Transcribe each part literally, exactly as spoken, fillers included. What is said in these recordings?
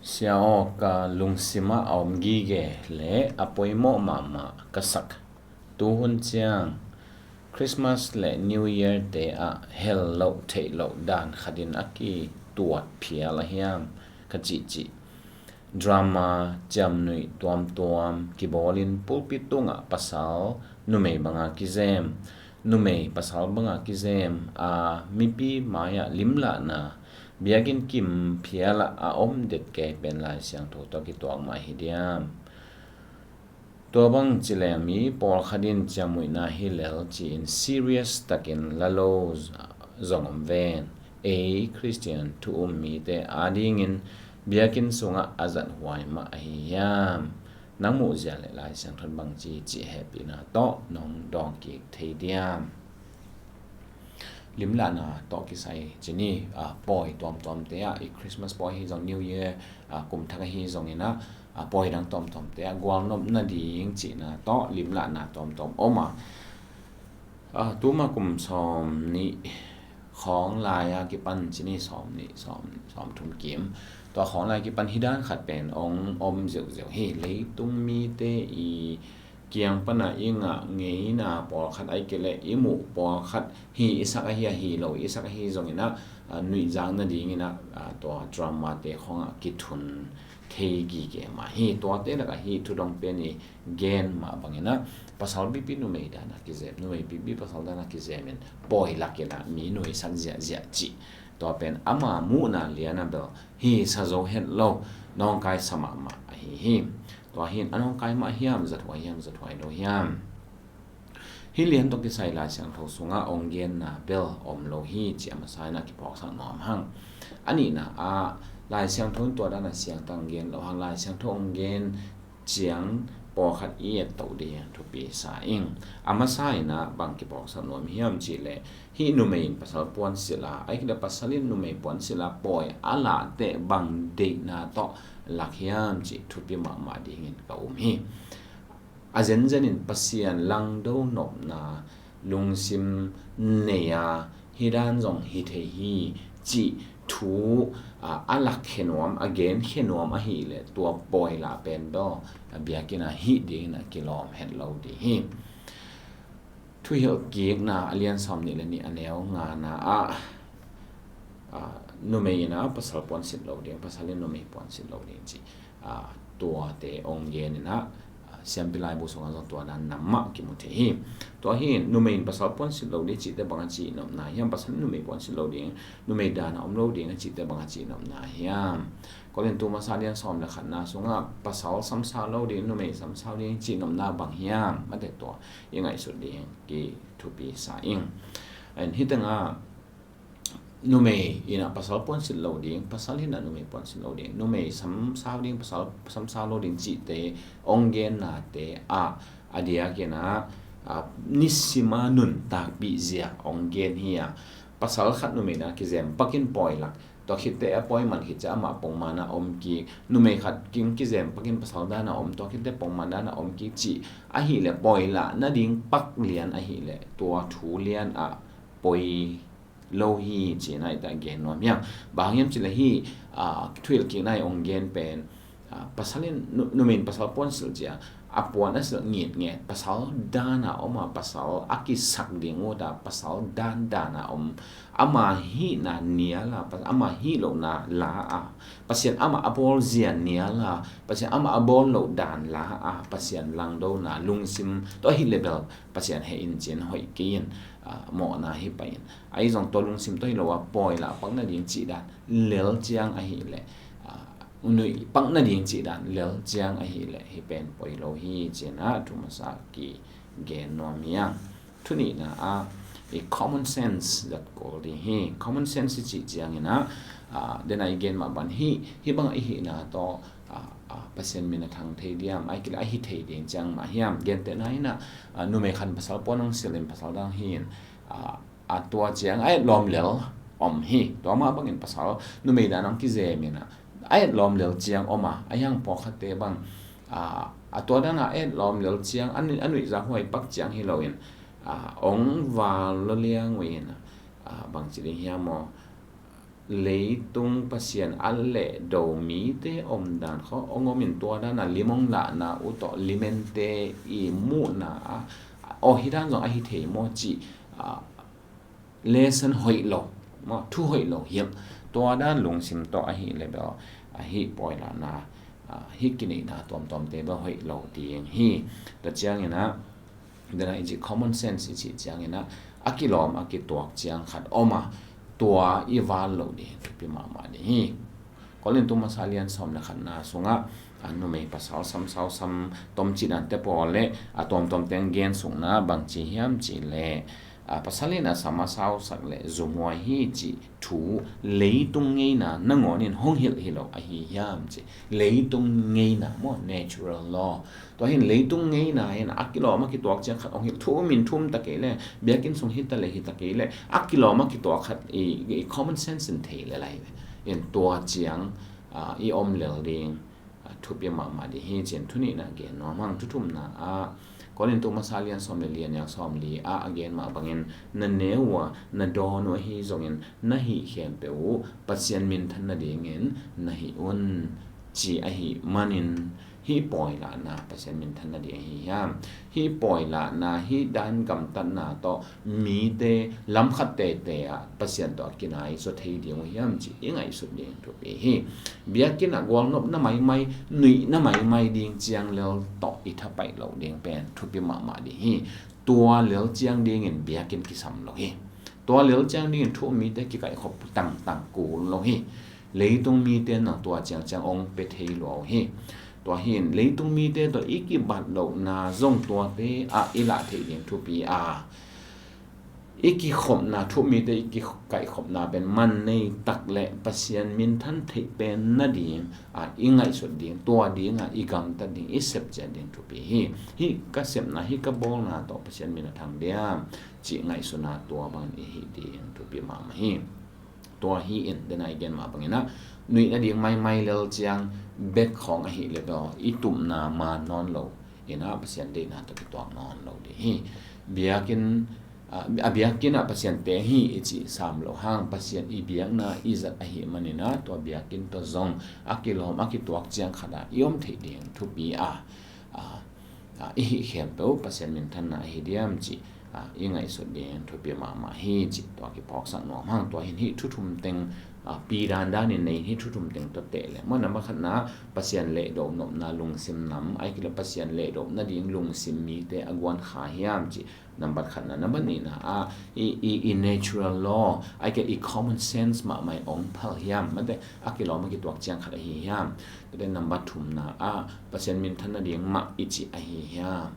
Sia Aw, ka lungsimah a om gige le a poimawh mahmah ka sak tuhun ciang Christmas le New Year te ah hel loh theih loh dan khatin a kituat phial a hiam ka cihcih. Drama ciamnuih tuamtuam kibawlin pulpit tungah pasal numei banga kizem, numei pasal banga kizem a mipi mai-ah limlahna biakinn kim phialah a om det kei pen Lai Siangtho tawh kituak mah hi diam? Tua bang cileng mi pawlkhat in ciamnuihna hi lel ci-in serious takin la lo zong om ven. Ei Khristian thu um mite adingin biakinn sungah a zathuai mah ahi hiam? Nang muhzia le Lai Siangtho in bang ci cih hehpihna tawh nong dawng kik thei diam? Limlahna tawh kisai ci ni, a, pawi tuamtuamte ah, i Christmas pawi hi zong, New Year, a, kum thak ahi zongin ah, a, pawi dang tuamtuamte ah gualnop nading cihna tawh limlahna tuamtuam om a. A, tuma kum sawm nih khawng lai-a kipan ci ni, sawm nih, sawm, sawm thum kim. Tua khawng lai kipan hi dan khat pen ong om ziauziau hi. Leitung mite i kiang pana i ngah ngeina pawlkhat, ahih kei leh i muh pawlkhat hi i sak ahi, ahi lo i sak ahi zongin ah, a, nuihzak nadingin ah, a, tua drama te khawngah kithun thei gige mah hi. Tuate lakah hih thudong pen i gen mah bangin ah, pasal pipi numei dana kizem, numei pipi pasal dana kizemin pawi lakin ah mi nuisak ziahziah cih, tua pen ama muhna liana bel hi sa zo het lo, nawngkai sa mahmah ahi hi. Tua hi in a nawngkai mah hiam, zathuai hiam, zathuai lo hiam? Hih lian tawh kisai Lai Siangtho sungah ong genna bel om lo hi cih a masa in ah kiphawksak nuam hang. A nihna ah, Lai Siangtho in tua dana siangtang gen lo hang. Lai Siangtho ong gen ciang pawlkhat i et toh ding thupi sa ing. A masa in ah bang kiphawksak nuam hiam cih leh, hih numei in pasal puansilh a, ahih kei leh pasal in numei puansilh a pawi a lah teh bang deihna tawh lak hiam cih thupi mahmah dingin ka um hi. A zenzen in Pasian langdo nopna lungsim nei a, hih dan zong hi thei hi cih thu, a, a lakkhia nuam, a genkhia nuam ahih leh tua pawi lah pen bel, a, biakinn ah hih dingin ah kilawm het lo ding hi. Thuhilhkikna a lian sawm nih le nih a neu ngana ah, a, numei in ah pasal puansilh lo ding, pasal in numei puansilh lo ding cih, a, tuate ong gen in ah, a, Siampi Laibu sungah zong tua dan nam mah kimu thei hi. Tua hi in numei in pasal puansilh lo ding cihte bang a cihnopna hiam? Pasal in numei puansilh lo ding, numei dana om lo ding a cihte bang a cihnopna hiam? Korintu masa lian sawm le khatna sungah pasal samsau lo ding, numei samsau ding cihnopna bang hiam? Mate tua i ngaihsut ding kithupi sa ing. And hih tengah numei in ah pasal puansilh lo ding, pasal in ah numei puansilh lo ding, numei samsau ding, pasal samsau lo ding cihte ong gennate ah a diakin ah, a, nisima nuntakpih zia ong gen hi a, pasal khat numei dana kizem pakin pawi lak, tua khitteh a pawi man khit ciang amah pongman a om kik, numei khat kin kizem pakin pasal dana om, tua khitteh pongman dana om kik cih ahih leh pawi lah nading pak lian ahih leh tua thu lian ah poi lo hi ci-in ah i ta gen nuam hiam? Bang hang hiam cih leh hih, a, thuhilhkikna i ong gen pen, a, pasal in nu-, numei in pasal puansilh ciang a puan a silh ngitnget, pasal dana om a, pasal a kisak ding ut a, pasal dandan a om, ama hihna nial a, pa-, ama hih lohna la a, Pasian amah a bawl zia nial a, Pasian amah a bawl loh dan la a, Pasian langdona lungsim tawh ahih leh bel Pasian heh in ci-in hoih kei in, a, mawhna hi pah in. Ahi zong tua lungsim tawh hi lo a, pawi lah pak nading cih dan lel ciang ahih leh, a, nuih pak nading cih dan lel ciang ahih leh hih pen poi lo hi ci-in ah thu masa kigen nuam hi a. Thu nihna ah i common sense zat kul ding hi. Common sense i cih ciangin ah, a, den a i gen mah bang hi, hih bang a i hihna tawh, a, a, Pasian min a thang thei diam, ahih kei leh a hi thei ding ciang mah hiam? Gentehna in ah, a, numei khat in pasal puan ong silh in pasal dang hi in, a, a tua ciang a etlawm lel om hi. Tua mah bangin pasal numei dana ong kizem in ah, a etlawm lel ciang om a, a hiang pawlkhatte bang, a, a tua dana a etlawm lel ciang, a nui-, a nuihzak huai pak ciang hi loin, a, ong val lo liang uh in, a, bang ci ding hiam maw? leitung Pasian a lehdo mite omdan khaw hong om in, tua dan a lim hong lahna uh tawh limente i muhna ah, aw, hih dan zong ahi thei maw cih, ah, lesson hoih lo maw, thu hoih lo hilh, tua dan lungsim tawh ahih leh bel, ah, hih pawi lahna, ah, hih kineihna tuamtuamte bel hoih lo ding hi. Tua ciangin ah, dena i cih common sense i cih ciangin ah, a kilawm a kituak ciang khat om a, tua i val loh ding thupi mahmah ding hi. Korintu masa lian sawm le khatna sungah, a, numei pasal sam sau sam tomcih dante pawl le a tuamtuam teng gen sukna bangci hiam cih leh, a, pasal in a sam a sausak le zumhuai hi cih thu leitung ngeina nangawn in hong hilh hi lo ahi hiam cih. Leitung ngeina maw, natural law. Tua hin leitung ngeina in a kilawm a kituak ciang khat hong hilh, thu um in thu um ta kei le, biakinn sung hi ta le hi ta kei le, a kilawm a kituak khat i, i common sense in thei le lai ve. In tua ciang, ah, i om lel ding, ah, thupi mahmah ding hi cin thu nihna gen nuam hang. Thu thumna ah, Korintu masa lian sawm le li a neu sawm li ah a gen mah bangin, na neu uh a, na dawn uh ahi zongin na hih khempeuh uh Pasian minthan nadingin na hih un, ci ahih manin, hih pawi lahna Pasian minthan nading ahi hiam? Hih pawi lahna, hih dan gamtatna tawh mite lam khat tete ah Pasian tawh a kinai zaw thei ding uh hiam cih i ngaihsut ding thupi hi. Biakinn ah gualnopna maimai, nuihna maimai ding ciang lel tawh i thapaih loh ding pen thupi mahmah ding hi. Tua lel ciang dingin biakinn kisam lo hi. Tua lel ciang dingin thu um mite kikaihkhop tangtang kul lo hi. Leitung mite nang tua ciangciang hong pia thei lua uh hi. Tua hi-in leitung mite tawh i kibat lohna zong tuate ah i lah theih ding thupi a, i kikhopna, thu um mite i kikaihkhopna pen man nei tak le Pasian minthan theih pen nading a i ngaihsut ding, tua ding a i gamtat ding, i sepciat ding thupi hi. Hih ka sepna, hih ka bawlna tawh Pasian min a thang diam cih ngaihsutna tua bangin i hih ding thupi mahmah hi. Tua hi-in, dena i gen mah bangin ah, nuih nading maimai lel ciang bek khawng ahih leh bel i tupna maan nawn lo in ah, Pasian deihna tawh kituak nawn lo ding hi. Biakinn, ah, a biakinn ah Pasian teng hi i cih sam loh hang, Pasian i biakna i zat ahih manin ah, tua biakinn tawh zong a kilawm a kituak ciang khat ah i om theih ding thupi a, ah, ah, i hih khempeuh Pasian minthanna ahi diam cih, ah, i ngaihsut ding thupi mahmah hi cih tua kiphawksak nuam hang. Tua hin hih thu thum teng, ah, pi dandan in nei in hih thu thum teng tawh teh leh maw, nambat khatna Pasian lehdo nopna lungsim nam, ahih kei leh Pasian lehdo nading lungsim mite a guan kha hiam cih, nambat khatna. Nambat nihna ah i, i, i natural law, ahih kei leh i common sense mahmah in hong phal hiam, mate a kilawm a kituak ciang khat ahi hiam? Tua teh nambat thumna ah Pasian minthan nading mah i cih ahi hiam?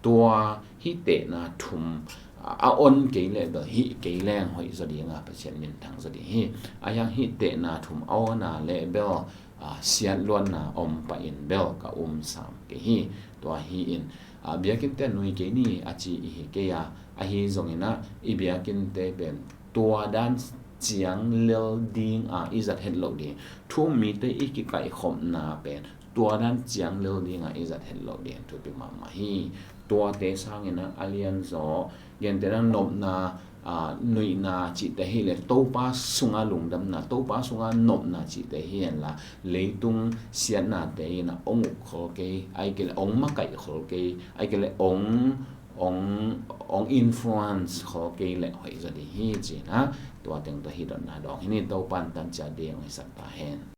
Tua hih tehna thum a, a on kei leh bel hih kei leng hoih zaw ding a, Pasian minthang zaw ding hi. Ahi hang hih tehna thum a on a leh bel, a, siatluatna om pah in bel ka um sam kei hi. Tua hi-in, a, biakinnte nui kei ni a ci i hi kei a, ahi zongin ah i biakinnte pen tua dan ciang lel ding a i zat het loh ding, thu um mite i kikaihkhopna pen tua dan ciang lel ding a i zat het loh ding thupi mahmah hi. Tuate sangin ah a lianzaw, gentehna nopna, a, nuihna cihte hi leh Topa sunga lungdamna, Topa sunga nopna cihte hi hen la, leitung siatnate in ah hong uk khol kei, ahih kei leh hong makaih khol kei, ahih kei leh hong, hong, hong influence khol kei leh hoih zaw ding hi ci-in ah, tua teng tawh hih dotna dawng hi ni. Topa in tan ciat ding hong hisak ta hen.